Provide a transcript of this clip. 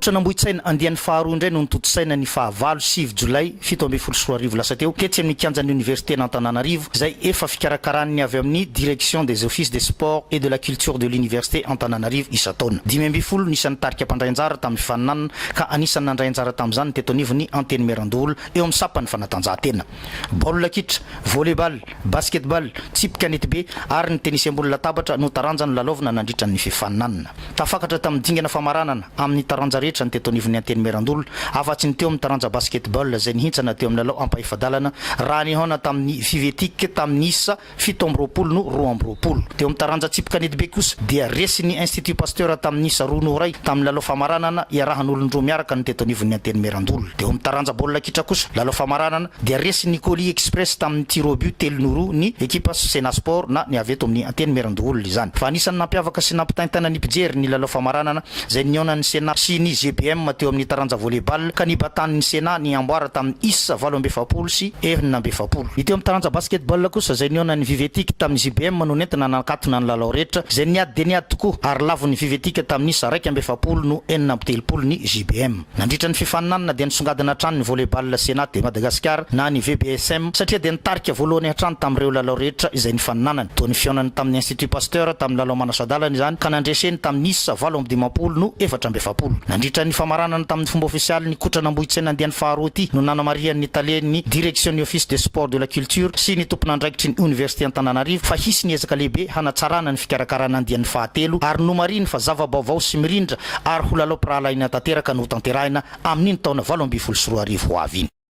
Kotrana Ambohitsaina andiany faharoa indray no notontosaina ny fahavalo, 9 jolay 2017 lasa teo, tetsy amin'ny kianjan'ny Oniversiten'Antananarivo, izay efa fikarakaran'ny avy amin'ny Direction des Offices des Sports et de la Culture de l'Université Antananarivo isan-taona. 15 no isan'ny tarika mpandray anjara tamin'ny fifaninanana ka anisan'ny nandray anjara tamin'izany ny teto anivon'ny Antenimierandoholona eo amin'ny sampan'ny fanatanjahantena. Baolina kitra, volley-ball, basket-ball, tsipy kanetibe ary ny tenisy ambony latabatra no taranja nolalaovina nandritra ny fifaninanana. Tafakatra tamin'ny dingana famaranana amin'ny taranja rehetra ny teto anivon'ny Antenimierandoholona, afa-tsy ny teo amin'ny taranja basket-ball izay nihintsana teo amin'ny lalao ampahefa-dalana raha nihaona tamin'ny Vivetic tamin'ny isa 27 no 22. Teo amin'ny taranja tsipy kanetibe kosa dia resin'ny Institut Pasteur tamin'ny isa 2-1 tamin'ny lalao famaranana iarahan'olon-droa miaraka ny teto anivon'ny Antenimierandoholona. Teo amin'ny taranja baolina kitra kosa, lalao famaranana, dia resin'ny Colis Express tamin'ny tir au but 3-2 ny ekipa Sena Sport na ny avy eto amin'ny Antenimierandoholona izany. Fa anisan'ny nampiavaka sy nampitaintaina ny mpijery ny lalao famaranana izay nihaonan'ny Sena sy ny GBM teo amin'ny taranja volley-ball ka nibatan'ny Sena ny amboara tamin'ny isa 48 46. Ny teo amin'ny taranja basket-ball kosa izay nihaonan'ny Vivetic tamin'ny JBM no nentina nanakatona ny lalao rehetra izay niady dia niady tokoa ary lavon'ny Vivetic tamin'ny isa 41 no 36 ny JBM. Nandritra ny fifaninanana dia nisongadina hatrany ny volley-ball Sénat de Madagascar na ny VBSM satria dia nitarika voalohany hatrany tamin'ireo lalao rehetra izay nifaninanany. Toa ny fihaonany tamin'ny Institut Pasteur tamin'ny lalao manasa-dalana izany ka nandreseny tamin'ny isa 58 no 44. Nandritra ny famaranana tamin'ny fomba ofisialy ny kotrana Ambohitsaina andiany faharoa ity no nanamarihan'ny talen'ny Direction ny Office des Sports de la Culture sy ny tompon'andraikitry ny Oniversite Antananarivo fa hisy ny ezaka lehibe hanatsarana ny fikarakarana andiany fahatelo ary nomarihiny fa zava-baovao sy mirindra ary ho lalao-pirahalahiana tanteraka no hotanterahina amin'iny taona 2018 ho avy iny.